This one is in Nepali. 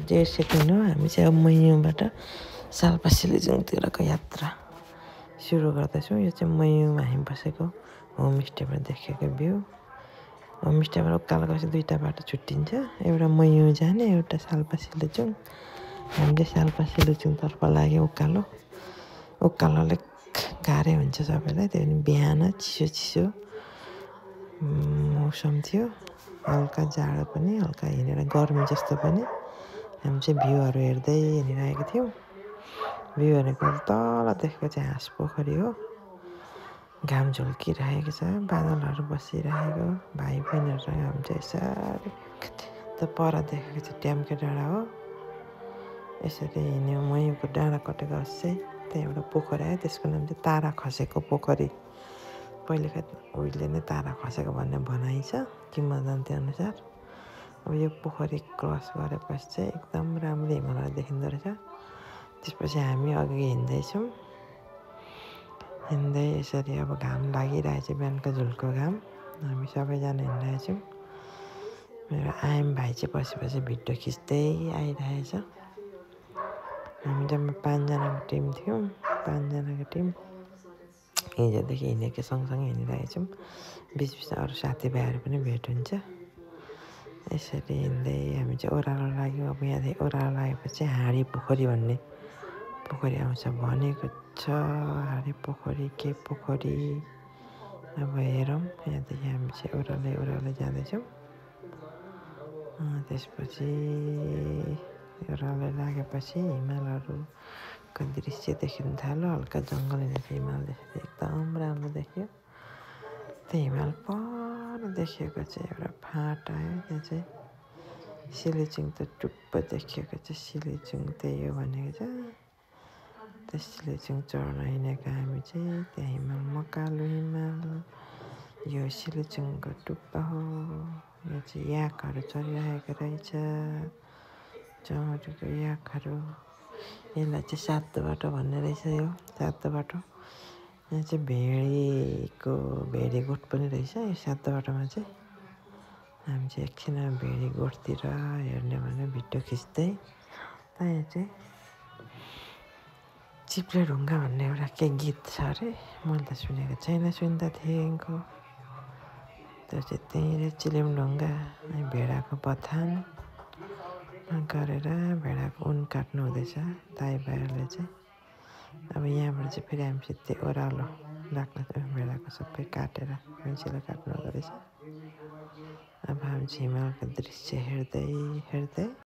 जेठ सेकेन्ड हो हामी चाहिँ अब मयुबाट साल्पा सिलिजुङतिरको यात्रा सुरु गर्दैछौँ। यो चाहिँ मयुमा हामी बसेको होमस्टेबाट देखेको भ्यू। होमस्टेबाट उकालोको चाहिँ दुईवटा बाटो छुट्टिन्छ, एउटा मयु जाने एउटा साल्पा सिलिजुङ। हामी चाहिँ साल्पा सिलिजुङतर्फ लाग्यो उकालो। उकालो अलिक गाह्रै हुन्छ सबैलाई, त्यो पनि बिहान चिसो चिसो मौसम थियो, हल्का जाडो पनि हल्का हिँडेर गर्मी जस्तो पनि। हामी चाहिँ भ्यूहरू हेर्दै हिँडिरहेको थियौँ। भ्यू हेरेको तल देखेको चाहिँ हाँस पोखरी हो। घाम झुल्किरहेको छ, बादलहरू बसिरहेको, भाइ बहिनीहरूसँग हामी चाहिँ यसरी त्यो पर देखेको चाहिँ ट्याम्के डाँडा हो। यसरी हिँड्यौँ, मयुको डाँडा कटेको चाहिँ त्यहाँ एउटा पोखरी आयो, त्यसको नाम चाहिँ तारा खसेको पोखरी। पहिलेका उहिले नै तारा खसेको भन्ने भनाइ छ किंवदन्ती अनुसार। अब यो पोखरी क्रस गरेपछि चाहिँ एकदम राम्रो हिमालय देखिँदो रहेछ। त्यसपछि हामी अघि हिँड्दैछौँ, हिँड्दै यसरी अब घाम लागिरहेछ, बिहानको झुल्को घाम। हामी सबैजना हिँडिरहेछौँ। मेरो आइम भाइ चाहिँ पछि भिडियो खिच्दै आइरहेछ। हामी जम्मा 5 जनाको टिम थियौँ, 5 जनाको टिम हिजोदेखि हिँडेको सँगसँगै हिँडिरहेछौँ। बिचबिचमा अरू साथीभाइहरू पनि भेट हुन्छ। यसरी हिँड्दै हामी चाहिँ ओह्रालो लाग्यौँ। अब यहाँदेखि ओह्रालो लागेपछि हाँडी पोखरी भन्ने पोखरी आउँछ भनेको छ। हाँडी पोखरी के पोखरी अब हेरौँ। यहाँदेखि हामी चाहिँ ओह्रालै जाँदैछौँ। त्यसपछि ओह्रालो लागेपछि हिमालहरूको दृश्य देखिन थाल्यो। हल्का जङ्गल हिमाल देख्यो, एकदम राम्रो देखियो। त्यो हिमाल पर देखिएको चाहिँ एउटा फाँट आयो, त्यहाँ चाहिँ सिलिजुङ त टुप्प देखिएको चाहिँ सिलिजुङ त्यही हो भनेको छ। त्यो सिलिजुङ चढ्न हिँडेको हामी चाहिँ त्यहाँ हिमाल मकालो हिमाल, यो सिलिजुङको टुप्पा हो। यो चाहिँ याकहरू चढिरहेको रहेछ, चौरीको याकहरू। यसलाई चाहिँ सातो बाटो भन्ने रहेछ। यो सातो बाटो। यहाँ चाहिँ भेडी गोठ पनि रहेछ यो सातो बाटोमा चाहिँ। हामी चाहिँ एकछिन भेडी गोठतिर हेर्ने भनेर भिडियो खिच्दै। यहाँ चाहिँ चिप्ले ढुङ्गा भन्ने एउटा के गीत छ अरे, मैले त सुनेको छैन, सुन्दा थिएँको। त्यो चाहिँ त्यहीँ रे चिलिम ढुङ्गा। भेडाको बथान गरेर भेडाको ऊन काट्नु हुँदैछ दाइ भाइहरूले चाहिँ। अब यहाँबाट चाहिँ फेरि हामी सिधै ओह्रालो लाग्न भेडाको सबै काटेर मान्छेले काट्नु हुँदो रहेछ। अब हामी चाहिँ हिमालको दृश्य हेर्दै